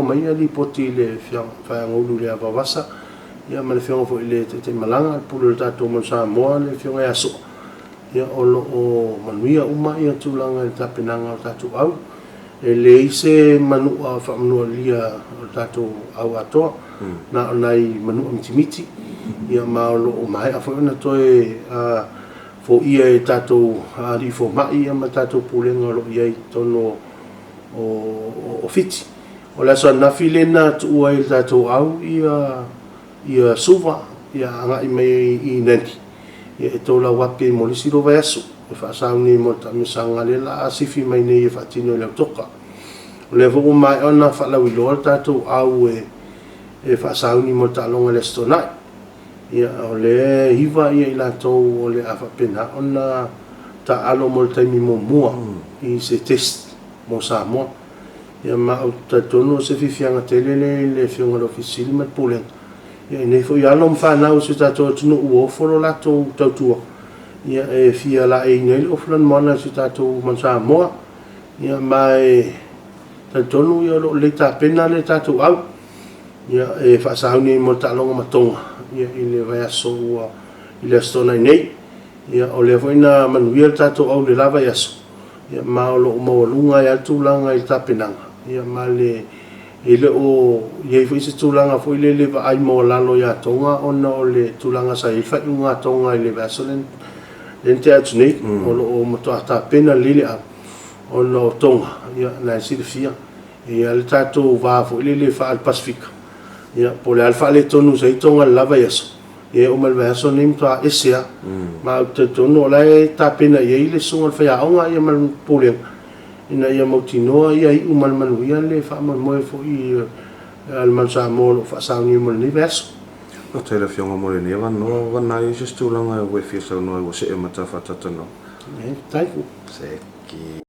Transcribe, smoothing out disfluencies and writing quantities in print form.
maua mai lipoti i le Faeagoulu ia Vaovasa ma le Afioga foi i le Taitaimalaga, le Pule o le tatou Manu Samoa, le Afioga ia Soa, o lo o manuia uma tulaga i le tapenaga o le tatou au. E leai se manua faamanualia o le tatou au atoa, na o nai manua mitimiti, ma o lo o maea foi ona toe foia e tatou alii fomai ma le tatou Pulega o lo o i ai i totonu o Fiti. O le aso ananafi lea na tuua ai e le tatou au Suva agai mai i Nadi e tolauape mo le isi 2 vaiaso e faasauni ai mo le taamilosaga lea o le a sifi mai nei e faatino i le Oketopa. O lea foi ua maea ona faalauiloa le tatou au e faasauni mo le taaloga i le Aso Toonai. O lea e 9 i latou o le a faapena ona taaalo mo le taimi muamua i se test mo Samoa. Ma ou te talitonu o se fiafiaga tele lea i le Afioga i le Ofisa Sili ma le Pulega i nei foi alo ma fanau a si o tatou atunuu ua ofo lo latou tautua e fia laeiina ai le ofu lanumoana i si o tatou Manu Samoa. Ma e talitonu o lo o lelei tapena le tatou au e faasauni ai mo le taaloga ma Toga i le vaiaso ua i le Aso Toonai nei. O lea foi na manuia le tatou au i le la vaiaso, ma o lo o maualuga ai lava le tulaga i le tapenaga, ma e le o i ai foi se tulaga foi lele e vaai maualalo ia Toga ona o le tulaga sa i ai le faaiuga a Toga i le vaiaso lea na tea atu nei. O lo o matua tapena lelei le au, ona o Toga, o lena e silafia, e i ai lava le tatou va foi lele faale-Pasefika, po o le a le faaletonu sa i ai Toga i le la vaiaso, e oo mai i le vaiaso lenei e matua ese lava. Ma ou te talitonu o la e tapena i ai le susuga i le faiaoga ma le Pulega, ina ia mautinoa ia iu ma le manuia le faamoemoe foi a le Manu Samoa o lo o faasauni mo lenei vaiaso. Faafetai i le Afioga mo lenei avanoa. Vana ai se isi tulaga ua e fia saunoa ai ua see ma ta faatalatalanoaga. Faafetai. Seki.